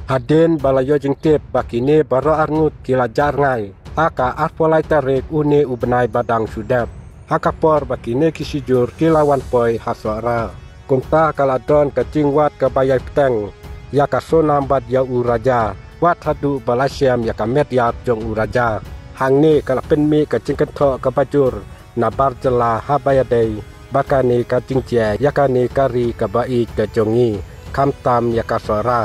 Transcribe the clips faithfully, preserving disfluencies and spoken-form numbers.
Hadien ba la ïoh jingtip ba kine baroh arngut ki la jah rngai ha ka arphew lai tarik une u bnai ba dang shu dep, ha ka por ba kine ki shijur ki la wan poi ha Sohra. Kumta ka la don ka jingwad kaba ïai bteng ïa ka Sonam bad ïa u Raja, wat haduh ba la shem ïa ka met ïap jong u Raja. Hangne ka la pynmih ka jingkynthoh kaba jur na bar jylla haba ïadei bad kane ka jingjia ïa kane ka ri kaba ïeit ka jong ngi, khamtam ïa ka Sohra.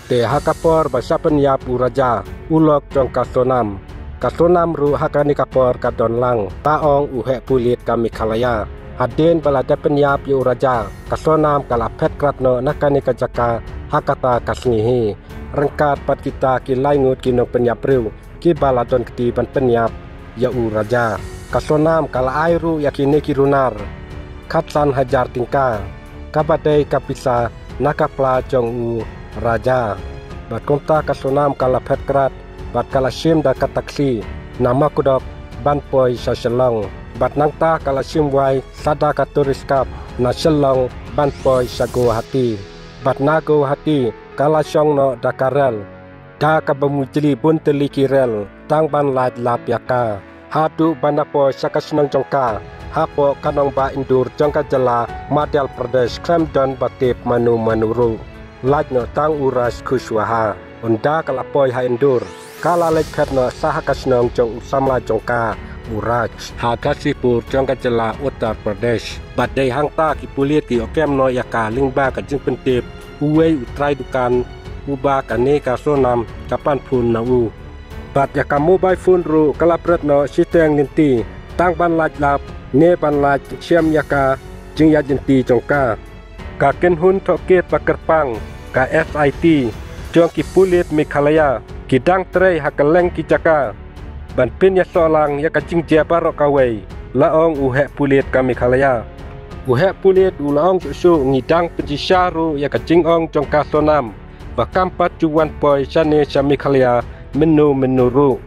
Te ha ka por ba shah pynïap u Raja, u lok jong ka Sonam, ka Sonam ruh ha kane ka por ka don lang, ba ong u heh pulit ka Meghalaya. Hadien ba la dep pynïap ïa u Raja, ka Sonam ka la phet krat noh na kane ka jaka ha kata ka sngi hi, ryngkat bad kita ki lai ngut ki nongpynïap briew kiba la don kti ban pynïap ïa u Raja. Ka Sonam ka la ai ruh ïa kine ki runar khatsan hajar tyngka, kaba dei ka pisa na ka pla jong u Raja. Bad kumta ka Sonam ka la phet krat bad ka la shim da ka taxi na Mawkdok ban poi sha Shillong. Bad nangta ka la shim wai sa da ka tourist cab na Shillong ban poi sha Guwahati. Bad na Guwahati ka la shong noh da ka rel, da kaba mujli bun tylli ki rel tang ban lait lap ïa ka, haduh ban da poi sha ka shnong jong ka hapoh ka nongbah Indore jong ka jylla Madhya Pradesh, khlem don ba tip mano mano ruh, lait noh tang u Raj Kushwaha. Ynda ka la poi ha Indore, ka la leit phet noh sa ha ka shnong jong u samla jong ka u Raj ha Ghazipur jong ka jylla Uttar Pradesh. Bad dei hangta ki pulit ki ïoh kem noh ïa ka lyngba ka jingpyntip uwei u trai dukan uba kane ka Sonam ka pan phone na u. Bad ïa ka mobile phone ruh ka la bret noh shiteng lynti tang ban lait lap ne ban lait shem ïa ka jingïaid lynti jong ka. Ka kynhun tohkit ba kyrpang, ka S I T jong ki pulit Meghalaya, ki dang trei ha kylleng ki jaka ban pynïasoh lang ïa ka jingjia baroh kawei, la ong u heh pulit ka Meghalaya. U heh pulit u la ong shuh shuh, ngi dang pynshisha ruh ïa ka jingong jong ka Sonam ba kam pat ju wan poi shane sha Meghalaya mynno mynno ruh.